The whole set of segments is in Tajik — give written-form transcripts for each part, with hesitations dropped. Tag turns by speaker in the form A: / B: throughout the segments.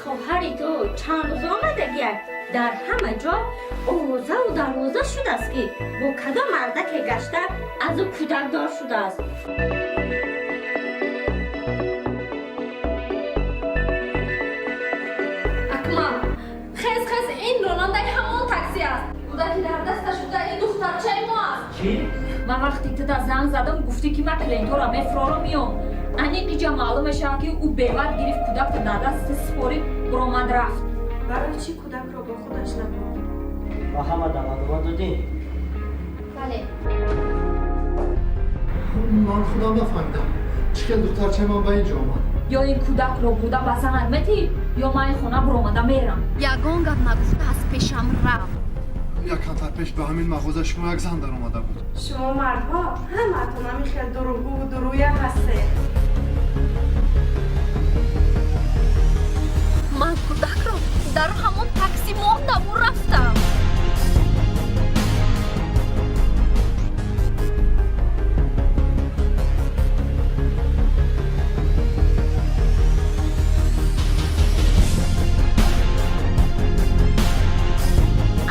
A: Хоҳари ту чанд рӯз омадагия, дар ҳама ҷо овозаву дарвоза шудааст, ки бо кадом мардаке гашта, аз ӯ кӯдакдор шудааст.
B: Акмал, хез, хез, ин ронандаи ҳамон такси аст. Кӯдаки дар даста шуда, ин духтарчаи мо аст.
C: Чӣ?
D: Ман вақте туда занг задам, гуфтӣ, ки ман клиентҳоро мефурорам, меом. Аниқ иҷа маълум мешавад, ки ӯ беват гирифт, кӯдакро дар дасти супорид, буромад, рафт.
E: Барои чӣ кӯдакро бо худаш набурд?
C: Ба ҳама маълумот додем?
B: Бале.
F: Ман худам нафаҳмидам, чӣ хел духтарчаи ман ба ин ҷо омад.
D: Ё ин кӯдакро бурда ба занат метӣ, ё ман ин хона буромада мерам.
B: Ягон гап нагуфта, аз пешам рафт.
F: Як камтар пеш ба ҳамин мағоза шумо як зан даромада буд.
E: Шумо мардҳо ҳамаатон ҳамин хел дурӯғгӯву дурӯя ҳастед.
B: Ман кӯдакро дар ҳамон такси мондаму рафтам.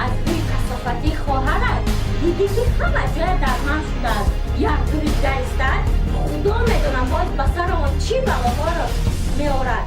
A: Аз рӯи касофатии хоҳарат дидӣ, ки ҳама ҷоя дарҳам шудааст. Як гирифта истад, худо медонам, боз ба сарамон чӣ балоҳоро меорад.